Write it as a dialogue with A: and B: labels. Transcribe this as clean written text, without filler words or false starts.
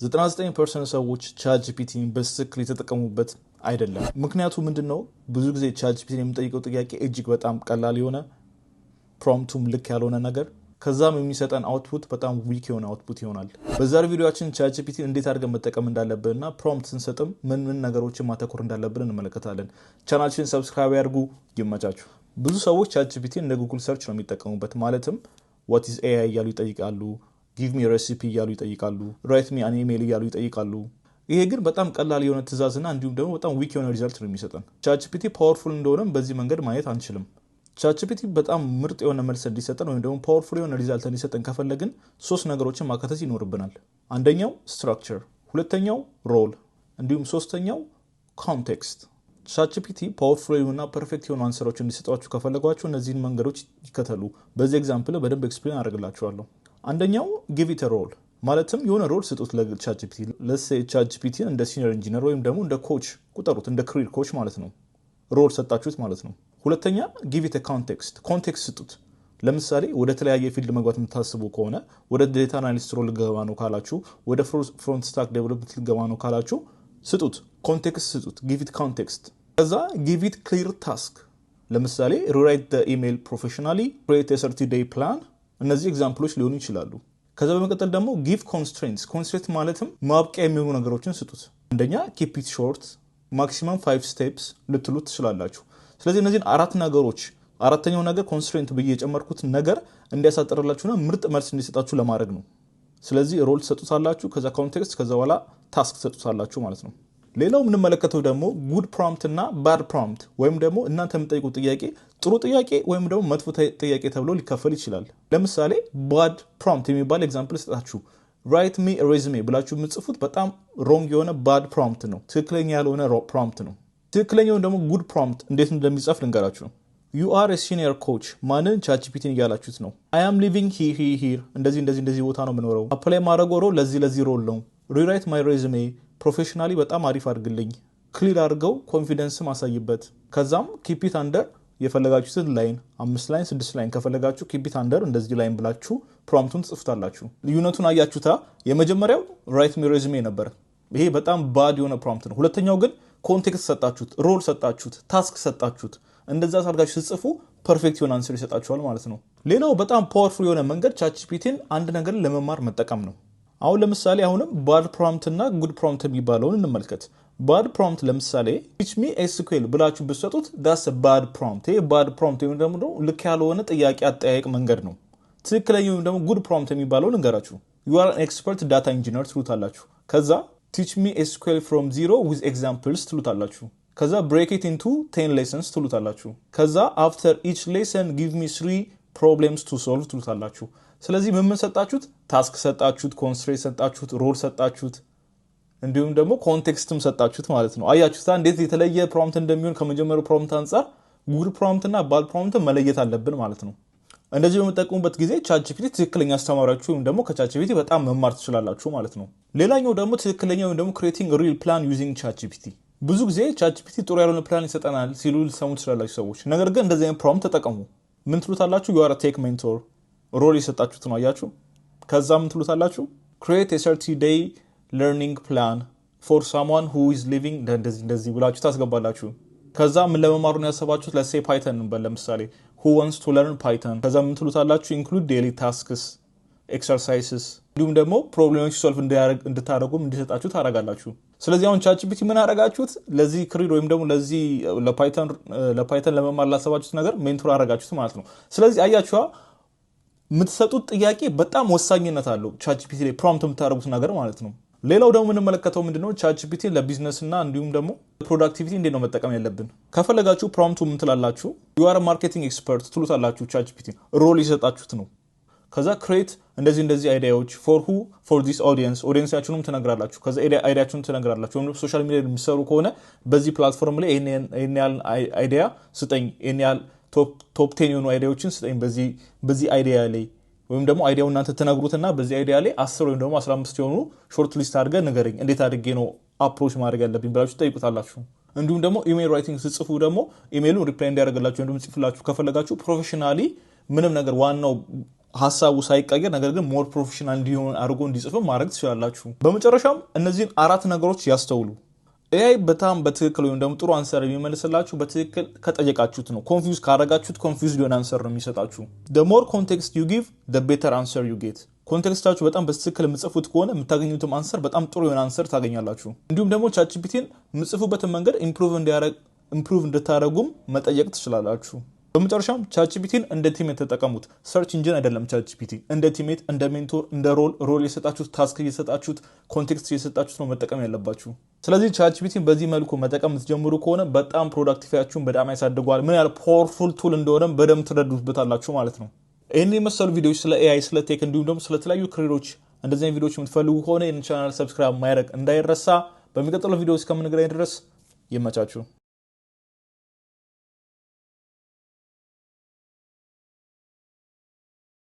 A: 99% ሰዎች ChatGPT ን በትክክል የተጠቀሙበት አይደለም። ምክንያቱ ምንድን ነው? ብዙ ጊዜ ChatGPT ን የምንጠይቀው ጥያቄ እጅግ በጣም ቀላል የሆነ፣ prompt ኡም ልክ ያልሆነ ነገር፣ ከዛም የሚሰጠን output በጣም weak የሆነ output ይሆናል። በዛሬው ቪዲዮአችን ChatGPT ን እንዴት አድርገን መጠቀም እንዳለብን እና prompt ስንሰጥም ምን ምን ነገሮችን ማተኮር እንዳለብን እንመለከታለን። ቻናላችንን subscribe ያድርጉ። ይመቻችሁ። ብዙ ሰዎች ChatGPT ን እንደ Google search ነው የሚጠቀሙበት። ማለትም "What is AI?" እያሉ ይጠይቃሉ። "Give me recipe" እያሉ ይጠይቃሉ። "Write me an email" እያሉ ይጠይቃሉ። ይሄ ግን በጣም ቀላል የሆነ ትእዛዝና እንዲሁም ደግሞ በጣም weak የሆነ result ነው የሚሰጠን። ChatGPT powerful እንደሆነም በዚህ መንገድ ማየት አንችልም። ChatGPT በጣም ምርጥ የሆነ መልስ እንዲሰጠን ወይም ደግሞ powerful የሆነ result እንዲሰጠን ከፈለግን ሶስት ነገሮችን ማካተት ይኖርብናል። አንደኛው structure፣ ሁለተኛው role፣ እንዲሁም ሶስተኛው context። ChatGPT powerful የሆኑና perfect የሆኑ answer ኦች እንዲሰጧችሁ ከፈለጓችሁ እነዚህን መንገዶች ይከተሉ። በዚህ example በደንብ explain አደርግላችኋለሁ። አንደኛው give it role፣ ማለትም የሆነ role ስጡት ለ ChatGPT። Let's say ChatGPT ን እንደ senior engineer ወይም ደግሞ እንደ coach ቁጠሩት፣ እንደ career coach ማለት ነው። Role ሰጣችሁት ማለት ነው። ሁለተኛ give it context፣ context ስጡት። ለምሳሌ ወደ ተለያየ field መግባት የምታስቡ ከሆነ፣ ወደ data analyst role ልገባ ነው ካላችሁ፣ ወደ front stack development ልገባ ነው ካላችሁ ስጡት፣ context ስጡት፣ give it context። ከዛ give it clear task። ለምሳሌ rewrite email professionally፣ create a 30-day plan፣ እነዚህ example ኦች ሊሆኑ ይችላሉ። ከዛ በመቀጠል ደግሞ give constraints። Constraint ማለትም ማብቂያ የሚሆኑ ነገሮችን ስጡት። አንደኛ keep it short፣ maximum five steps ልትሉት ትችላላችሁ። ስለዚህ እነዚህን አራት ነገሮች፣ አራተኛው ነገር constraint ብዬ የጨመርኩት ነገር እንዲያሳጥርላችሁና ምርጥ መልስ እንዲሰጣችሁ ለማድረግ ነው። ስለዚህ role ትሰጡታላችሁ፣ ከዛ context፣ ከዛ በኋላ task ትሰጡታላችሁ ማለት ነው። ሌላው የምንመለከተው ደግሞ good prompt እና bad prompt ወይም ደግሞ እናንተ የምትጠይቁት ጥያቄ ጥሩ ጥያቄ ወይም ደግሞ መጥፎ ጥያቄ ተብሎ ሊከፈል ይችላል። ለምሳሌ bad prompt የሚባል example ልስጣችሁ። "Write me resume" ብላችሁ የምትጽፉት በጣም wrong የሆነ bad prompt ነው። ትክክለኛ ያልሆነ prompt ነው። ትክክለኛውን ደግሞ good prompt እንዴት እንደሚጻፍ ልንገራችሁ። You are senior coach፣ ማንን? ChatGPT ን እያላችሁት ነው። I am living here, here, here፣ እንደዚህ እንደዚህ እንደዚህ ቦታ ነው የምኖረው። Apply ማድረገው role ለዚህ ለዚህ role ነው። Rewrite my resume professionally፣ በጣም አሪፍ አድርግልኝ። Clear አድርገው፣ confidence ም አሳይበት። ከዛም keep it under የፈለጋችሁትን line፣ አምስት line፣ ስድስት line ከፈለጋችሁ keep it under እንደዚህ line ብላችሁ prompt ኡን ትጽፉታላችሁ። ልዩነቱን አያችሁታ? የመጀመሪያው "Write me resume" ነበር። ይሄ በጣም bad የሆነ prompt ነው። ሁለተኛው ግን context ሰጣችሁት፣ role ሰጣችሁት፣ task ሰጣችሁት። እንደዛ አድርጋችሁ ስትጽፉ perfect የሆነ answer ይሰጣችኋል ማለት ነው። ሌላው በጣም powerful የሆነ መንገድ ChatGPT ን አንድ ነገር ለመማር መጠቀም ነው። አሁን ለምሳሌ አሁንም bad prompt እና good prompt የሚባለውን እንመልከት። Bad prompt ለምሳሌ "Teach me SQL" ብላችሁ ብትሰጡት that's bad prompt። ይሄ bad prompt ወይም ደግሞ ልክ ያልሆነ ጥያቄ አጠያየቅ መንገድ ነው። ትክክለኛ ወይም ደግሞ good prompt የሚባለው ልንገራችሁ። "You are expert data engineer" ትሉታላችሁ። ከዛ "Teach me SQL from zero with examples" ትሉታላችሁ። ከዛ "Break it into 10 lessons" ትሉታላችሁ። ከዛ "After each lesson give me three problems to solve" ትሉታላችሁ። ስለዚህ ምን ምን ሰጣችሁት? Task ሰጣችሁት፣ constraint ሰጣችሁት፣ role ሰጣችሁት፣ እንዲሁም ደግሞ context ም ሰጣችሁት ማለት ነው። አያችሁታ እንዴት የተለየ prompt እንደሚሆን? ከመጀመሪያው prompt አንጻር good prompt እና bad prompt መለየት አለብን ማለት ነው። እንደዚህ በምትጠቀሙበት ጊዜ ChatGPT ትክክለኛ አስተማሪያችሁ ወይም ደግሞ ከ ChatGPT በጣም መማር ትችላላችሁ ማለት ነው። ሌላኛው ደግሞ ትክክለኛ ወይም ደግሞ creating real plan using ChatGPT። ብዙ ጊዜ ChatGPT ጥሩ ያልሆነ ፕላን ይሰጠናል ሲሉ ልትሰሙ ትችላላችሁ ሰዎች። ነገር ግን እንደዚህ አይነት prompt ተጠቀሙ። ምን ትሉታላችሁ? "You are tech mentor"፣ role የሰጣችሁት ነው፣ አያችሁ። ከዛ ምን ትሉታላችሁ? "Create a 30-day learning plan for someone who is living" እንደዚህ እንደዚህ ብላችሁ ታስገባላችሁ። ከዛ ምን ለመማሩ ነው ያሰባችሁት? Let's say Python እንበል ለምሳሌ፣ who wants to learn Python። ከዛ ምን ትሉታላችሁ? Include daily tasks, exercises፣ እንዲሁም ደግሞ problem ኦች solve እንድታደረጉም እንዲሰጣችሁ ታደርጋላችሁ። ስለዚህ አሁን ChatGPT ምን አደረጋችሁት? ለዚህ career ወይም ደግሞ ለዚህ ለ Python ለመማር ላሰባችሁት ነገር mentor አደረጋችሁት ማለት ነው። ስለዚህ አያችኋ፣ የምትሰጡት ጥያቄ በጣም ወሳኝነት አለው ChatGPT ላይ prompt የምታደርጉት ነገር ማለት ነው። ሌላው ደግሞ የምንመለከተው ምንድነው? ChatGPT ለ business እና እንዲሁም ደግሞ productivity እንዴት ነው መጠቀም ያለብን? ከፈለጋችሁ prompt ኡ ምን ትላላችሁ? "You are marketing expert" ትሉታላችሁ። ChatGPT role የሰጣችሁት ነው። ከዛ "Create እንደዚህ እንደዚህ idea ዎች for who? For this audience"፣ audience ኣችሁንም ትነግራላችሁ። ከዛ idea ኣችሁን ትነግራላችሁ። ወይም social media የሚሰሩ ከሆነ በዚህ platform ላይ ይህን ያህል idea ስጠኝ፣ ይህን ያህል top 10 የሆኑ idea ዎችን ስጠኝ በዚህ idea ላይ፣ ወይም ደግሞ idea ው እናንተ ትነግሩትና በዚህ idea ላይ 10 ወይም ደግሞ 15 የሆኑ short list አድርገህ ንገረኝ፣ እንዴት አድርጌ ነው approach ማድረግ ያለብኝ ብላችሁ ትጠይቁታላችሁ። እንዲሁም ደግሞ email writing ስትጽፉ ደግሞ email ኡን reply እንዲያደርግላችሁ ወይም ጽፍላችሁ ከፈለጋችሁ professionally ምንም ነገር ዋናው ሀሳቡ ሳይቀየር ነገር ግን more professional እንዲሆን አድርጎ እንዲጽፍም ማድረግ ትችላላችሁ። በመጨረሻም እነዚህን አራት ነገሮች ያስተውሉ። AI በጣም በትክክል ወይም ደግሞ ጥሩ answer የሚመልስላችሁ በትክክል ከጠየቃችሁት ነው። Confuse ካረጋችሁት confuse የሆነ answer ነው የሚሰጣችሁ። The more context you give, the better answer you get። Context ኣችሁ በጣም በትክክል የምትጽፉት ከሆነ የምታገኙትም answer በጣም ጥሩ የሆነ answer ታገኛላችሁ። እንዲሁም ደግሞ ChatGPT ን የምትጽፉበትን መንገድ improve እንድታደረጉም መጠየቅ ትችላላችሁ። በመጨረሻም ChatGPT ን እንደ teammate ተጠቀሙት። Search engine አይደለም ChatGPT። እንደ teammate፣ እንደ mentor፣ እንደ role እየሰጣችሁት፣ task እየሰጣችሁት፣ context እየሰጣችሁት ነው መጠቀም ያለባችሁ። ስለዚህ ChatGPT ን በዚህ መልኩ መጠቀም የምትጀምሩ ከሆነ በጣም productivity ያችሁን በጣም ያሳድገዋል። ምን ያህል powerful tool እንደሆነም በደንብ ትረዱበታላችሁ ማለት ነው። ይህን የመሰሉ ቪዲዮዎች ስለ AI፣ ስለ tech እንዲሁም ደግሞ ስለተለያዩ career ኦች እንደዚህ አይነት ቪዲዮዎች የምትፈልጉ ከሆነ ይህን channel subscribe ማድረግ እንዳይረሳ። በሚቀጥለው ቪዲዮ እስከምንገናኝ ድረስ ይመቻችሁ።